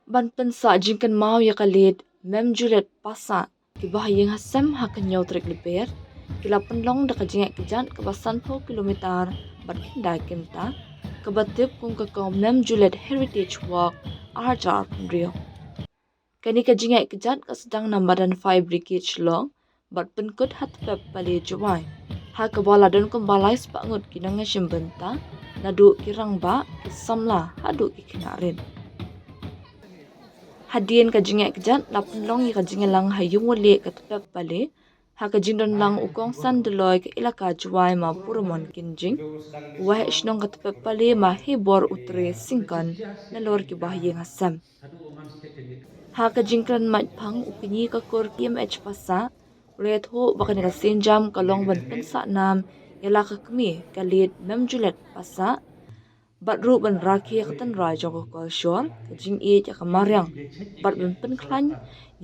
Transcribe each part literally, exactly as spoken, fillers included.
Ban pynsah jingkynmaw ïa ka late Mem Juliet Passah, ki bahaïing hasem ha ka hynñiew tarik Lber ki la pynlong da ka jingïaid kjat kaba sanphew kilometer bad khyndai kynta, kaba tip kum ka Kong Mem Juliet Heritage Walk, ar hajar arphew hynriew. Kane ka jingïaid kjat ka sdang na madan Fire Brigade Shillong bad pynkut ha Tpep Pale, Jowai, ha kaba la don kumba lai spah ngut ki nongïashim bynta, naduh ki rangbah, ki samla haduh ki khynnah rit. Hadien ka jingïaid kjat la pynlong ïa ka jingïalang ha ïungwalieh ka Tpep Pale, ha ka jingdon lang u kongsan Dolloi ka Elaka Jowai, ma Puramon Kynjing, u waheh shnong ka Tpep Pale, ma Hebor u Tre Syngkon, nalor ki bahaïing hasem. Ha ka jingkren maitphang, u kñi ka kur K M H Passah u la ïathuh ba kane ka sienjam ka long ban pynsah nam ïa la ka kmie ka late Mem Juliet Passah, bad ruh ban rakhe ïa ka tynrai jong ka kolshor, ka jingïeit ïa ka mariang, bad ban pynkhlaiñ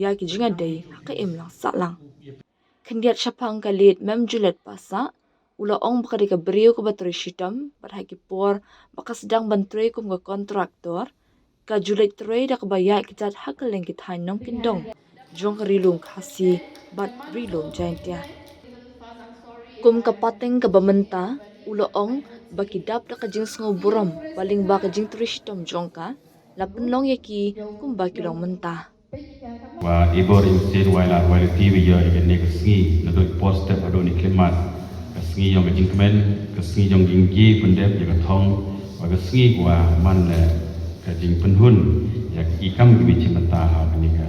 ïa ki jingïadei ha ka imlang sahlang. Khyndiat shaphang ka late Mem Juliet Passah, u la ong ba ka dei ka briew kaba trei shitom, bad ha ki por ba ka sdang ban trei kum ka kontraktor, ka ju leit trei da kaba ïaid kjat ha kylleng ki thaiñ nongkyndong jong ka Ri Lum Khasi bad Ri Lum Jaintia. Kum ka pateng kaba mynta, u la ong ba ki dap da ka jingsngewburom ba lyngba ka jingtrei shitom jong ka, la pynlong ïa ki kumba ki long mynta. Wa i bor i mynsiem, wa i lad wa i lynti, wa ïa kane ka sngi, naduh i por step haduh i khyllipmat, ka sngi jong ka jingkmen, ka sngi jong ka jingïeit pyndep ïa ka thong, wa ka sngi wa man la ka jingpynhun ïa ki kam kiba shim bynta ha kane ka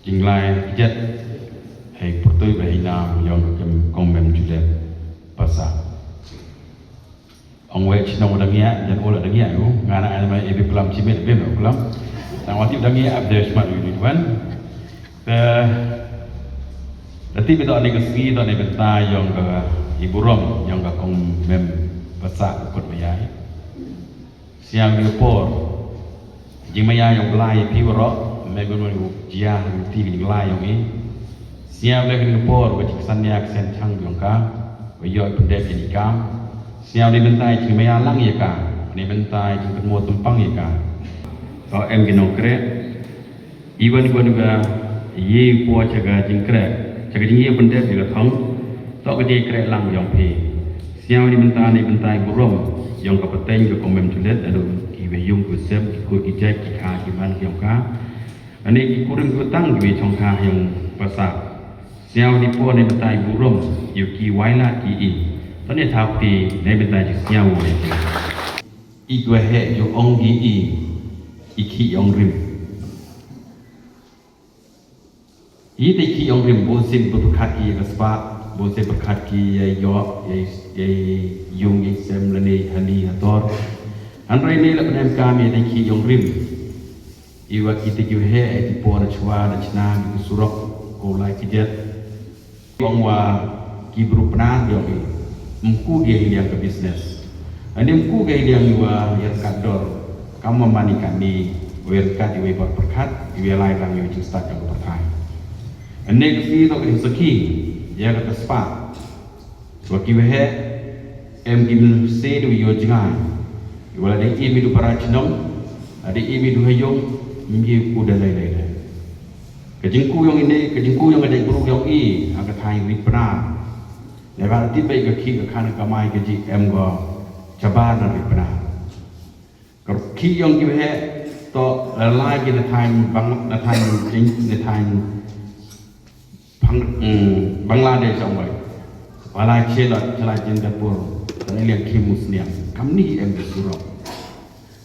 jinglai kjat ha i pyrtuid bad ha i nam jong ka Kong Mem Juliet Passah. Ong wei shnong u dang ïa, jan u la dang ïa u, nga na ai mai ebi pelam chimit bim u pelam. Tang wati u dang ïa abde smat u ni wan. Te dati bi to ni ka sngi, to ni bynta jong ka i burom jong ka Kong Mem Passah u kut maya. Sñiaw ni por jingmaya jong u Blai ïa phi waroh, me gun wan u jia u ti jingmaya jong i. Sñiaw leh kane ka por ba jingsan ïa ka sien chang jong ka, ba ïoh pyndep ïa i kam. Sñiaw ni bynta jingmaya lang ïa ka, ni bynta jingkynmaw tympang ïa ka. To em ki nongkreh, iwan iwan ba ïa i por cha ka jingkreh, cha ka jingïa pyndep ïa ka thong, to ka jingkreh lang jong phi. Sñiaw ni bynta ni bynta i burom jong ka pateng ka Kong Mem Juliet, naduh ki wei yung ki sem, ki kur ki jait, ki kha ki man ki jong ka. Ani ki kurim ki tang ki wei chong kha jong Passah. Sñiaw ni por ni bynta i burom ïa ki wai lad ki i. To ni thap ti ni bynta ji sñiaw ni ki. I dwa he ju ong ki i, i ki ong rim. Yi te ki ong rim, bun sien pyrkhat ki ïa ka spah, bun sien pyrkhat ki ïa ïoh, ïa, ïa yung ïa sem lane hani hator. Hynrei ne la pynem kam ïa te ki ong rim. Iwa ki te ki he, e ki por chwa da chna ki surok, ko lai ki jet. Ong wa ki bru pna ïong i. Mku ge liang ka business. Ani mku ge liang iwa ïa ka dor. Kam ma mani kani, wer kat iwe bar pyrkhat, iwe lai lang iwe jingstad jong ka pyrthai. Ane ka sngi to ka ding saki, ïa ka taspa. Wa ki wehe, em ki mse du yo jngai. Iwa la dei imi du para chnong, la dei imi du hayong, mgi ku da lai lai lai. Ka jingku yong ine, ka jingku yong ka jait bru yong i, ha ka thai ri pna. Ne ba ti bai ka ki ka khan ka mai ka ji em go, chabar na ri pna. Ka ki yong ki he to la lai ki na thaiñ Bang-, na thaiñ Ing-, na thaiñ Bang-, mm, Bangladesh ong wai. Wala che la, che la jin da pur, ta ne liang ki mus niam. Kam ni em ki surok.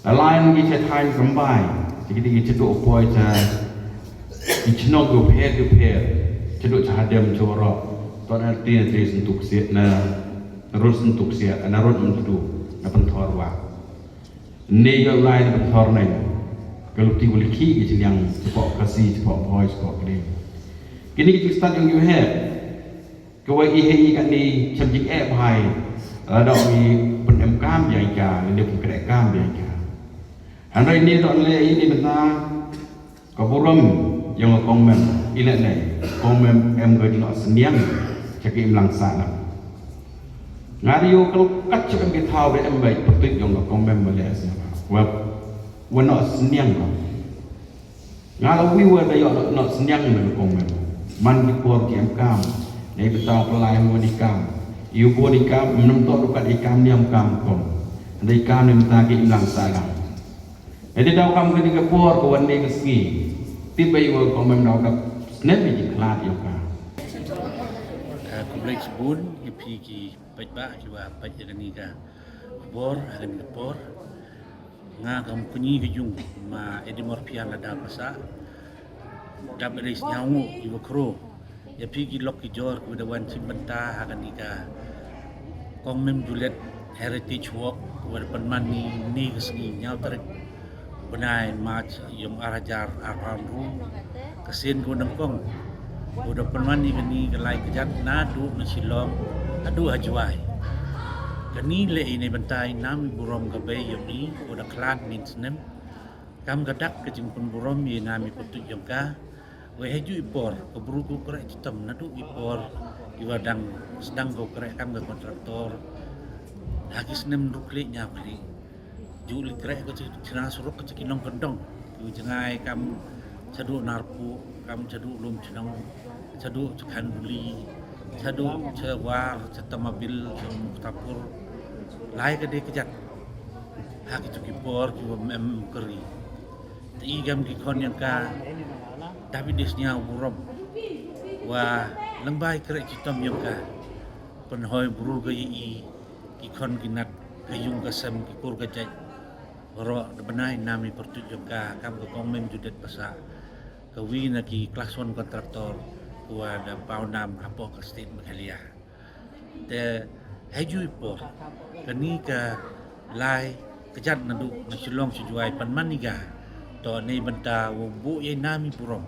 La lai ki che thaiñ Kambai, che ki ki che do poi cha, ki chnong ki pher ki pher, che do cha dem che waro. To na ti na ti sentuk sia, na rut sentuk sia, na rut mentu, na penthor wa. Ni ka lai na pynthor neng. Ka lukti ka liki ka jiliang, chapok Khasi, chapok Bhoi, chapok Pdeng. Kini ka jingstad yong ki he. Ka wei i he i kani cham jing eh bhai. Lada i pynem kam biang ka, ni pynkhreh kam biang ka. Hynrei ni to le i ni bynta. Ka burom yong ka Kong Mem, i leh nei, Kong Mem em ka jingnoh sniang, cha ki imlang sahlang. Nga ri yo ka lok kat chok em ki thaw de em bai pyrtuit yong ka Kong Mem ba leh sniang. Wa, wa noh sniang ka. Nga la wi wa da ïoh noh sniang na kong mem. Man ki por ki em kam. Nei betaw pelai mo ni kam. Yu bo ni kam, mem to dukat i kam ni em kam kong. Dei kam ni mta ki imlang salang. Edi daw kam ka ni ka por ka wan ni ka sngi. Tip bai wa kong mem daw ka snem ni ki khlad ïoh ka. Khublei chibun, ki phi ki peit ba, ki wa peit ya ka ni ka bor, ya ka ni ka por. Nga kam kuni ka yung ma Edimor Pian la da pasa. Dap ri sniaw ngu ki wa kro. Ya phi ki lok ki jor ki wa da wan chim bynta ha ka ni ka Kong Mem Juliet Heritage Walk ki wa da pynman ni ni ka sngi nyaw tarik bnai March yong ar hajar ar phaw ru. Ka sien ko nang kong. Ko da pynman ni ka ni ka lai ka jat na du na Shillong. Adu ha Jwai. Ka ni le i ne bynta i nam i burom ka bei yong i ko da khlad min snem. Kam ka dak ka jingpynburom i nam i pyntuit yong ka. Wei ha ju i por ka bru ko krek chitom na du i por i wa dang sdang ko krek kam ka kontraktor. Ha ki snem ruk le nya kli. Ju li krek ka china suruk ka chiki nong kendong. Ju jengai kam chadu narpu, kam chadu lum chinong, chadu chakan buli, chadu chawar, chatamabil, cham tapur. Lai ka de kejat. Ha ki chuki por ki wa mem keri. Ti gam ki kon yang ka David Disnya burom. Wa lengbai krek chitom yang ka. Penhoi bru ka i ki kon ki nat ka yung ka sem ki kur ka jait. Ro da benai nam i pertut jong ka kam ka Kong Mem Judet pasa ka wi na ki class one contractor ku wa da pau nam hapoh ka state Meghalaya. Te ha ju i por ka ni ka lai ka jat na du na Shillong Shillong Jwai pan man ni ga to ni benta wa bu ye nam i burom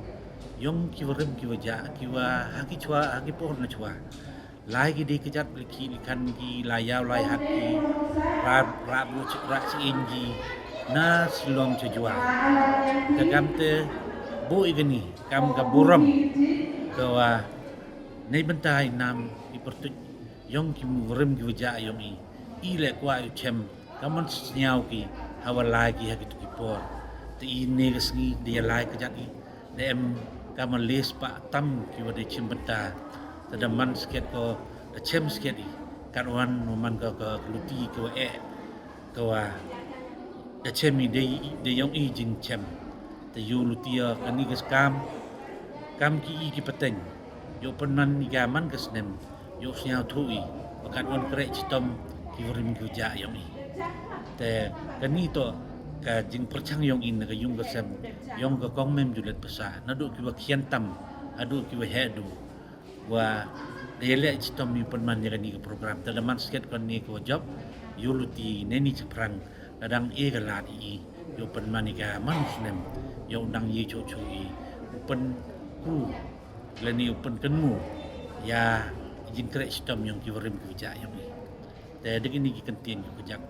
yong ki wa rem ki wa ja ki wa ha ki chwa ha ki por na chwa. Lai ki dei kejat beli ki ikan ki lai yaw lai hat ki rap rap bu chik rak si inji na Shillong Shillong Jwai. Te kam te bu i gani kam ka burom ka wa nei benta i nam i pertut yong ki mu burom ki wa ja yong i i le kwa i chem. Ka man sniaw ki ha wa lai ki ha ki tu ki por. Te i ne ka sngi de ya lai ka jat i de em ka man les pa tam ki wa de chim benta. Te da man sket ko da chem sket i kat wan no man ka ka luti ki wa e ka wa da chem i de de yong i jing chem. Te yu luti ya ka ni ka skam kam ki i ki pateng. Yu pan man ni ka man ka snem. Yu sniaw thu i wa kat wan krek chitom ki wa rim ki wa ja yong i. Te ka ni to ka jing perchang yong i na ka yung ka sem yong ka Kong Mem Julet pasa na du ki wa khian tam ha du ki wa he du wa de le chitom yu pan man ya ka ni ka program te da man sket ka ni ka wa job yu luti ne ni chaprang da dang e ka lad i yu pan man i ka man snem yu dang ye chu chu i u pan ku le ni u pan kan mu ya jing krek chitom yong ki wa rim ki wa ja yong i. Te de ki ni ki kan tien ki wa jak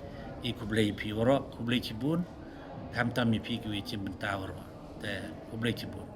i khublei phi waro khublei chibun. Kam tam i phi ki wa chim benta waro te khublei chibun.